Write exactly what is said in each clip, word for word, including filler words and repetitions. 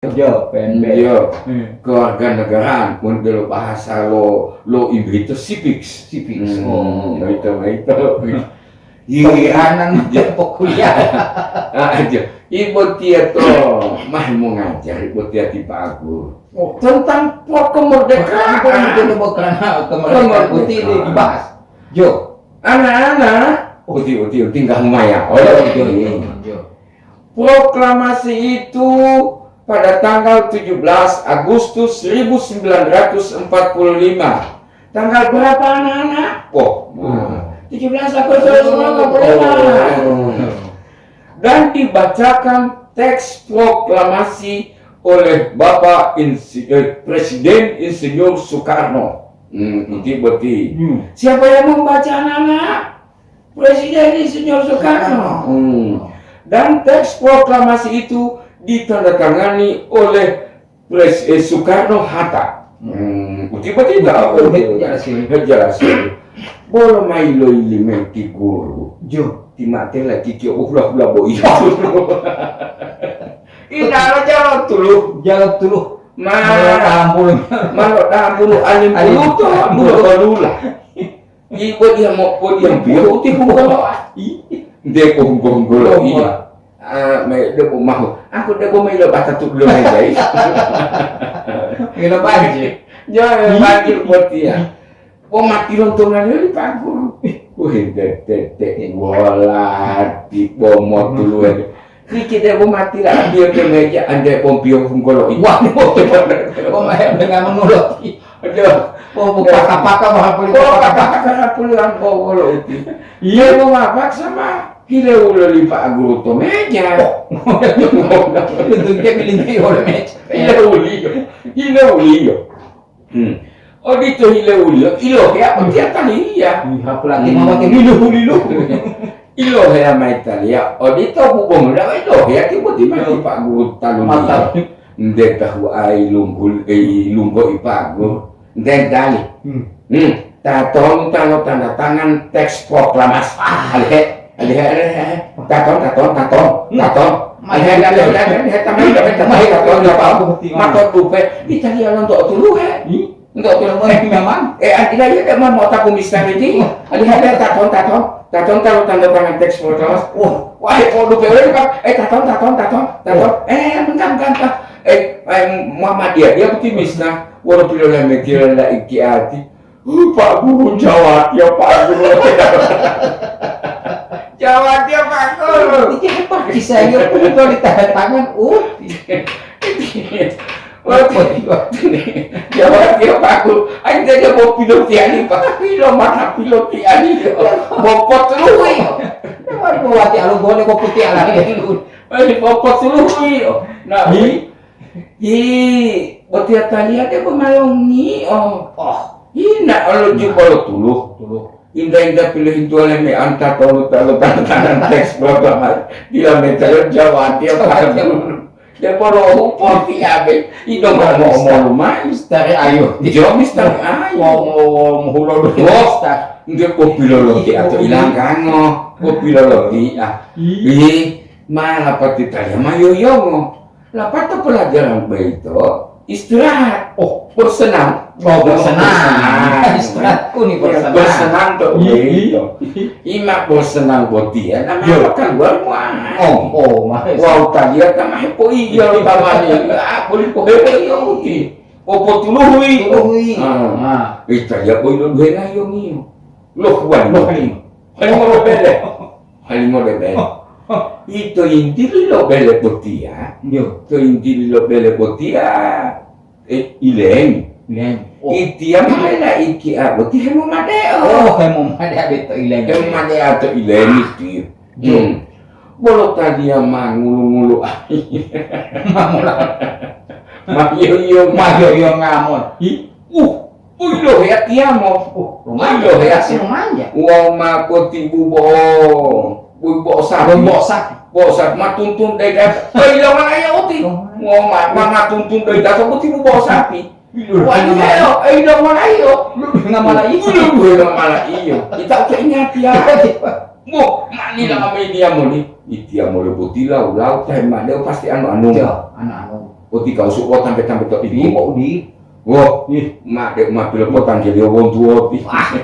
Jo, P N P. Yo. Hmm. Kewarganegaraan, modelo bahasa lo, lo Inggris itu civics. Civics. Hmm, oh. Itu, itu. Iya, anak dia pokuliah. Ah, iya. Ibu tia to, mah mau ngajar, ibu tia tipa aku. Oh. Tentang pro kemerdekaan. Bukan, bukan, bukan, kemerdekaan. Kemerdekaan. Putih itu dibahas. Jo. Anak-anak, uti, uti, uti, nggak humaya. Oh, iya, iya, iya. Jo. Proklamasi itu pada tanggal tujuh belas Agustus seribu sembilan ratus empat puluh lima. Tanggal berapa, anak-anak? Oh, hmm. Tujuh belas Agustus seribu sembilan ratus empat puluh lima. Oh. Dan dibacakan teks proklamasi oleh Bapak Insi-, eh, Presiden Insinyur Soekarno. Hmm, itu berarti. Hmm. Siapa yang membaca, anak-anak? Presiden Insinyur Soekarno. Hmm. Dan teks proklamasi itu ditandatangani oleh Pres-, eh, Soekarno Hatta. Hmm, uti-, uti-, uti-, uti-, jelas ini. Jelas ini. Bolo mai lo ilimenti guru. Jo. Timate lagi kio hula-hula boyi. Inalo jalo tulu. Jalo tulu. Ma-, malo tampulu. Malo tampulu alim alim puluto, tampulu. Bulo kolula. Ibo dia mo, bo dia piyo uti hunggolo. Nde ko hunggolo, iya. Ah, me debo mahu. Aku debo mailo bata tu lo mai jai. Ngilo banjir. Ya, banjir buat dia. Bo mati lontongane li Pak Guru. Wih, de, de, de, wola, di bomo tuluwe. Riki debo mati la, ambil ke meja, ande pompio hunggolo. Wah, bo maya dengan menguloti. Aduh. Bo, bo, paka-paka, maha puli, bo, paka-paka. Paka-paka, paka-paka, puli, ampo wolo uti. Iya. Debo mapaksa, ma. Hile ulo li Pak Guru to meja. Oh. Itu dia bilang dia oleh meja. Hile uliyo. Hile uliyo. Hmm. Odito hile uliyo, ilohe apa tiya taliya? Ih, apalagi mama te lilo-lilo. Ilohe ama taliya, odito bubong dawa ilohe ati boti mati Pak Guru talu mata. Nde tahu ai lunggul, eh, lunggo ipago. Nde dali. Hmm. Hmm. Taton talo tanda tangan teks proklamasi. Ah, alihe, alihe, alihe. Taton, taton, taton, hmm, taton. Alihe, alihe, alihe, alihe, tamai, tamai, tamai, taton, taton. Mato dupe. Italia lonto tuluhe. Hmm. Enggak, enggak, enggak, memang. Eh, ah, tidak, iya, memang mau tahu mister ini. Ada, ada, taton, taton, taton, taruh tanda tangan teks proklamasi. Wah, wah, eh, kok lupa, eh, Pak? Eh, taton, taton, taton, taton. Wah. Eh, bentar, bentar, bentar. Eh, eh, Muhammadiyah, dia optimis, nah. Walau beliau yang mikir, lah, iki hati. Uh, Pak Guru, jawab ya, Pak Guru. Jawab ya, Pak Guru. Ini apa? Kisah dia pun kalau ditahan tangan, uh. Wati, wati. Jawab dia bagus. Aja dia mau piloti ani, Pak. Pilo mata piloti ani. Bopot lui. Wati alu gole ko putih ala. Ai, bopot lui. Nah, hi, hi, botia talia dia pemalongi. Oh, oh. Ina olo jubalo tuluh. Tuluh. Inda-inda pilohintuwa leme'enta tonu talu tanda-tangan teks proklamasi. Dila metaliyo jawati apa dulu. Depolo hupo tiabe. Ido ngomong-ngomong lumai. Misteri ayu. Jo misteri ayu. Ngomong-ngomong hulo dulu. Wah, nde kopiloloti atau ilanggango. Kopiloloti, ah. Ih. Ih, malah pati tanya mayoyongo. Lapatao pelajaran boyito, istirahat. Oh, bersenam. Oh, bersenam. Bersenam. Istirahat kuni. Ya, bersenam. Bersenam to boyito. Ima bersenam botiya, nama apa keluar muangan. Oh, oh, mahal. Wau tadiya ta mahe poiya lo tamani. Ah, boli pohe poiya uti. Popotuluhui. Tuluhui. Ah. Ah. Ita ya boyito duhena yo ngiyo. Loh, wali. Loh, wali. Wali mo bele. Halimo bebe. Ito yintili lo bele botiya. Yo. To yintili lo bele botiya, eh, ileni. Ileni. Oh. Itiya ma lela iki a boti hemomadeo. Oh, hemomadea beto ileni. Hemomadea to ileni tiyo. Yo. Hmm. Bolo tadiya mangulu-ngulu. Mamula. Mayoyo. Mayoyo ngamon. Hi. Uh. Uilohe atiyamo. Oh, lumayan. Uilohe ati-, lumayan. Wawu ma botibu bo, bo, bo sapi. Bo, bo sapi. Bo sapi matuntun dai data. Ei, lo malayo uti. Oh. Wawu ma, ma, matuntun dai data botibu bo sapi. Iya. Waliyo, ei, lo malayo. Lo ngamala iyo. Lo ngamala iyo. Ita uta ingati ya. Iya. Mo, mani la kami dia moli. Itia moli botila, ulau, teh, ma, deu pasti anu, anu. Iya, anu, anu. Oti kau subo tampe-tampe to ibu. Ibu di. Wo, ih, ma de ma pilo potang ke dia wontu oti. Ah.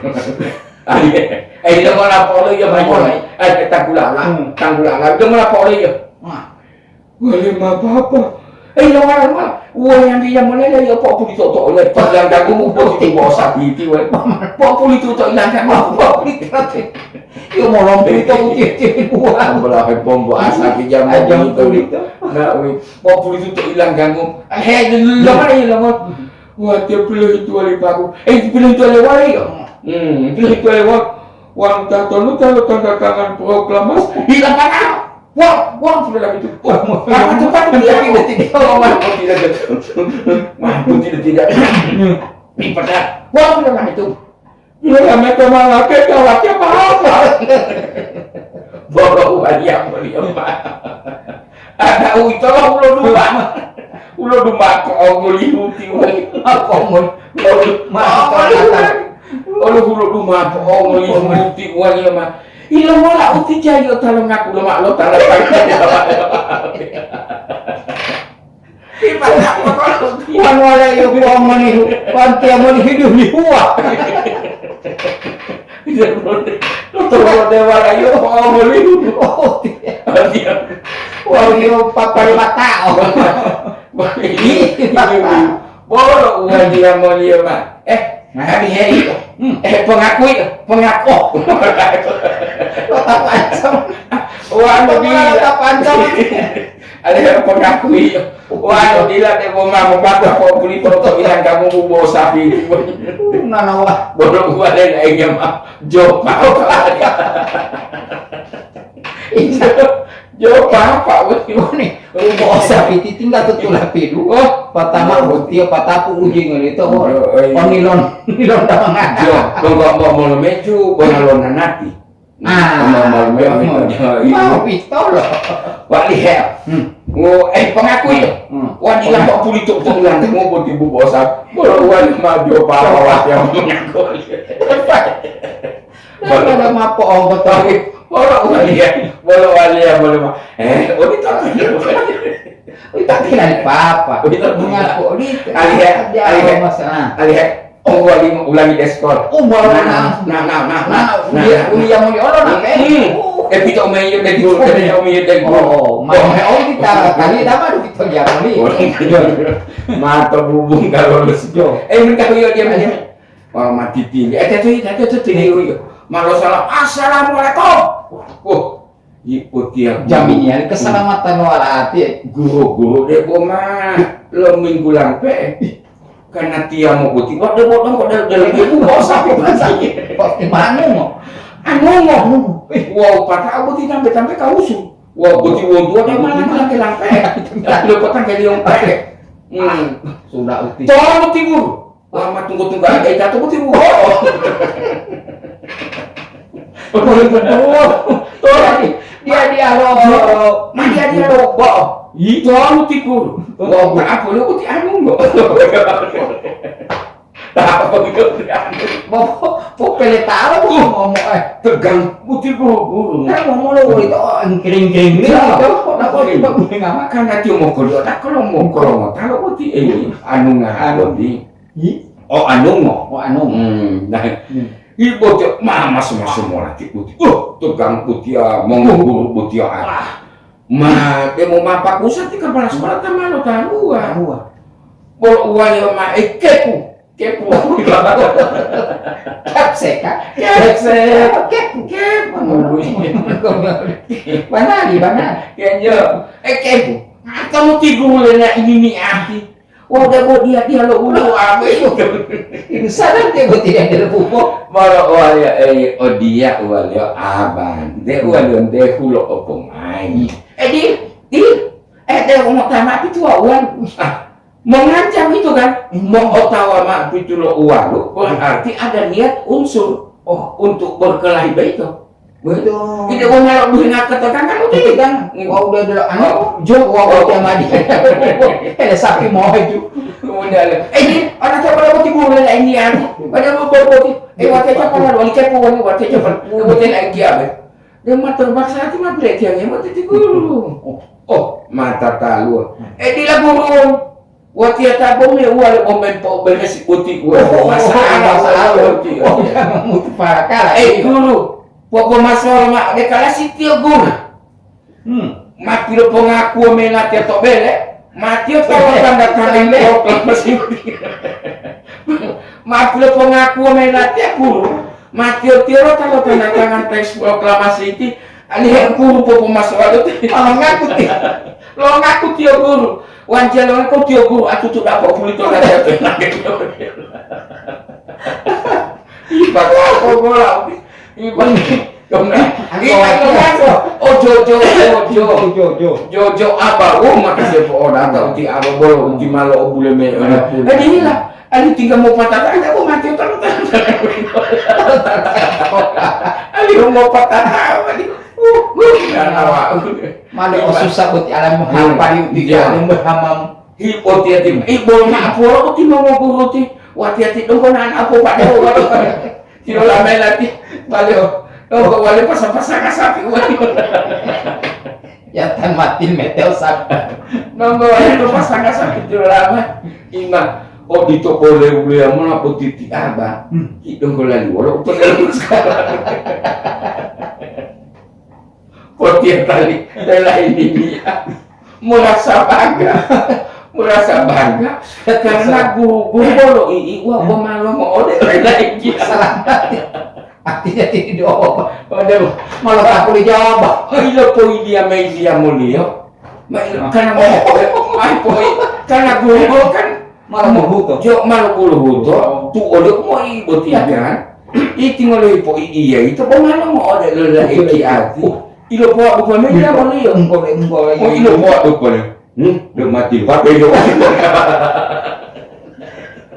Aye, eh, ilo mola polo iya ma mola. Eh, tanggula la, tanggula la. Ilo mola polo iya. Wah. Wale ma papa. Eh, ilo mola, mola. Wah, yang dia mola ya po puli toto le. Yang dagu mo poti bo sapiti wale. Po puli toto ilang kan. Po puli toto. Yo molompu ito uti-uti buah. Ambola pe pombo asa ki jam Ajam itu. Pulito. Nah, wi, po pulito to ilang ganggu. Eh, lo mari lo mo. Wah, dia pilih itu wali baru. Eh, pilih itu wali wali. Hmm, pilih itu wali wali. Wang tatonu talo tanda tangan proklamasi. Hilang mana? Wah, wah, sudah lagi itu. Wah, wah, cepat dia. Tidak, tidak. Wah, tidak, tidak. Ini pada. Wah, sudah lagi itu. Ilolame to malake gawatnya apa-apa. Bolo waliya moliyoma. Ada uwito lo ulo duma. Ulo duma ko ongolihu tiwali. Apa ongol? Olu ulo duma ko ongolihu tiwali ma. Ilo mola uti jayo talongaku lo ma lo talongaku. Wan wala yo po moni, wan tiya moni hidup di huwa. Tuwa de wala yo po moni. Oh, iya. Wau yo papa lima tao. Bolo uwa dia moni ma. Eh, Nah, hei, hei. Hmm. Eh, pengakui, pengaku. Kota Pancong. Wanu dila. Kota Pancong. Ada yang pengakui. Wanu dila de mo mamo bata po puli toto ilang kamu bubo sapi. Nanawa. Bolo buale lainnya ma. Jopa. Iya. Jopa apa weh? Ini rumah sapi tinggal tutu lapidu. Oh, pertama utia patapu ujing itu. Oh, oh, iya. Panilon, nilon damangan. Jo, bongko mo molo meju, bona lona nati. Ah, mo molo meju, iya. Mau pitolo. Wali he. Hmm. Oh, eh, pengakui. Hmm. Wah, di lampau pulito, pulito, mau buat ibu bosan. Bolo wali maju, apa, apa, yang mengakui. Bolo. Bolo mapo, oh, betul. Bolo wali ya, bolo wali ya, bolo ma-, eh, oh, di tangan dia. Oh, di tangan papa. Oh, di tangan. Mengaku, oh, di. Alihe, dia alihe. Masalah. Alihe. Oh, wali ulangi deskor. Oh, baru nah, nah, nah, nah, nah, nah, nah, dia nah. Kuliah mau diolah, nah, eh. Hmm. Oh. Eh, pito main yo dek guru, eh, pito main yo dek guru. Oh, mau, oh, kita kali dah baru kita dia kali. Oh, iya. Mata bubung kalau lulus. Yo. Eh, minta yo dia, dia. Wah, mati tinggi. Eh, tadi, tadi, tadi, tadi, iyo, iyo. Malah salam, "Assalamualaikum." Wah, ibu tiang. Jamin ya, keselamatan wala ati. Guru-guru de boma. Lo minggu lampe. Karena tiang mau putih, wah, de botong kok dari, dari ibu, kok sakit rasanya. Pasti manu mo. Anu mo. Anu. Eh. Wah, patah aku ti tampe-tampe kausu. Wah, putih wong tua dia malah laki lampe. Lo potang ke liong pe. Hmm. Sudah uti. Tolu tibu. Lama tunggu-tunggu ada ita tuh tipu. Oh. Dia, dia lo. Nah, dia, dia lo. Bo. Itu anu tipu. Bo, apa lu uti anu, bo? Apa lu uti anu? Bo, bo, pele taro, bo, ngomong, eh. Tegang, uti buru-buru. Kan ngomong lo, woi, oh, kering-kering ini, ya. Gitu. Kok nak, kok tiba gue ngama? Kan nanti mau kalau tak kalau mau kalau mau taruh uti, eh, anu nggak anu di. Hi? Oh, anungo. Oh, anungo. Hmm, nah, hmm. Ibu tiyo, ma, masu-masu mola ti uti. Uh, tukang uti ya, monggo guru uti ya. Ah. Ma, demo mapa kusa ti kepala sekolah ta malo taruwa. Taruwa. Bolo uwa yo ma, eh, kepu. Kepu. Kepsek, Kak. Kepsek. Kepu. Kepu. Banali, banali. Kenjo. Eh, kepu. Atau mau tidur lena ini nih, ah. Wau debo dia-dia lo ulu ape. Ini sadar dia bo tidak ada pupo. Maro waliya, eh, odiya waliya aban. De waliya de hulo opo mai. Eh, di, di, eh, de umo tama pitu uwan. Ah, mengancam itu kan. Mau otawa ma pitu lo uwalu, berarti ada niat unsur, oh, untuk berkelahi begitu. Betul. Tidak mau ngalok duhe ngakatakan kan udah kan. Wah, udah, udah, anu, oh, jo, wah, wah, tiang adi. Eh, sapi mau itu. Kemudian, eh, ini orang siapa dapat tipu mulai ini anu. Pada mau berbuat. Eh, wate siapa lalu wali kepo wali wate siapa. Wate lagi apa? Dia mah terpaksa hati mah beli dia yang mati tipu. Oh. Oh, mata taluwa. Eh, dila guru. Watiya ta bome uwa le bome po beresi boti uwa. Oh, oh, oh, masalah, masalah, uwa oh, uti, oh, uwa. Jangan mutu parakala, eh, iya. Guru, popo masalah ma, de kalasi tiyo guru. Hmm. Ma pilopongakuwo mayi latiya to bele, ma tiyo tawa tanda-tanda proklamasi. Ma pilopongakuwo mayi latiya guru, ma tiyo-tiyo lo tawa tanda tangan teks proklamasi iti, alihu guru popomasowa lo ti. Lo ngaku ti-, lo ngaku tiyo guru. Wanja lo ngaku tiyo guru, atutu dapo pulito latiya to. Iba ko bola. Iba. Anggo iya, anggo iya. Ojo, ojo, ojo. Ojo, ojo. Jojo aba, oh, maka sepo odata uti aba bolo, uti malo obule me. Mana pun. Eh, dila. Ali tinggal mau patata aja, oh, mati otak, otak. Ali mau patata, ali. Uh, uh, nanawa. Mane osusa boti alam. Hmm. Hampari uti. Iya. Alam berhamam. Hi, boti ati. Ibo ma apolo uti mau nguruti. Wati ati dongko nana apo pada. Tilola mayi lati, baliyo, donggo wale pasa-pasanga sapi waliyo. Ya tan mati meteo sapi. Donggo wale pasa-pasanga sapi tilola mayi. Ima, odito bole wuleya mola potiti aba. Hmm. Ki donggo lali wolo potelo sekarang. Potiya tali, tela ini dia. Merasa bangga. Merasa bangga. Karena guru-guru bolo ii, wah, wah, ma longo'ode tela ini. Selamat. Artinya tidak. Waduh. Malah tak boleh jawab. Ilo poidiya, maidiya muliyo. Ma ilo, karena, ai, poi, karena guru-guru kan Malah mohuto. Jo malo bolo huto, tu ode moi botiya kan. Iti ngolo ipo iya ito bo malo mo ode lo la eki ati. Ilo po abu pame ya boliyo. Engkole, engkole. Oh, ilo po abu pame. Hmm, de mati pape yo.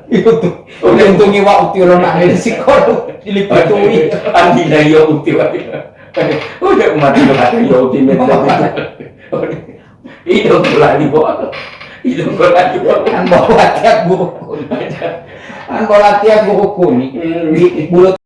Itu tuh. Udah untungi wa uti lo nak dari sekolah dilipatui. Andi na yo uti wa. Udah mati lo pape yo uti meta. Idong ko lali bo. Idong ko lali bo. An bawa tiap buku. An bawa tiap buku ni. Hmm. Di bulut